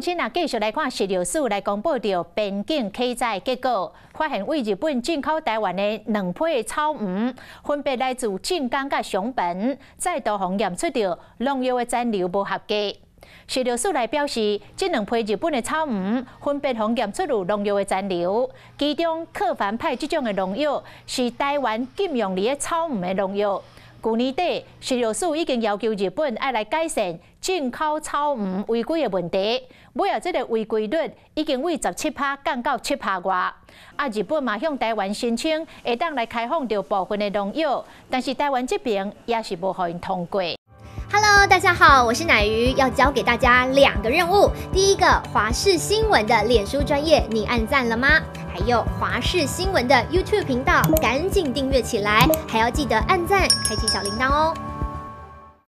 親啊，繼續來看食藥署來公布著邊境檢查結果，發現對日本進口台灣的兩批草魚，分別來自靜岡佮熊本，再度予驗出著農藥的殘留無合格。食藥署來表示，這兩批日本的草魚分別予驗出有農藥的殘留，其中克凡派這種的農藥是台灣禁用佇咧草魚的農藥。舊年底，食藥署已經要求日本愛來改善進口草魚違規的問題，尾仔這个違規率已經對17趴降到7趴外。啊，日本嘛向台灣申請會當來開放著部分的農藥，但是台灣這邊也是無予𪜶通過。 Hello，大家好，我是乃瑜，要交給大家兩個任務。第一個，華視新聞的臉書專頁，你按讚了嗎？還有華視新聞的 YouTube 頻道，趕緊訂閱起來，還要記得按讚，開啟小鈴鐺哦。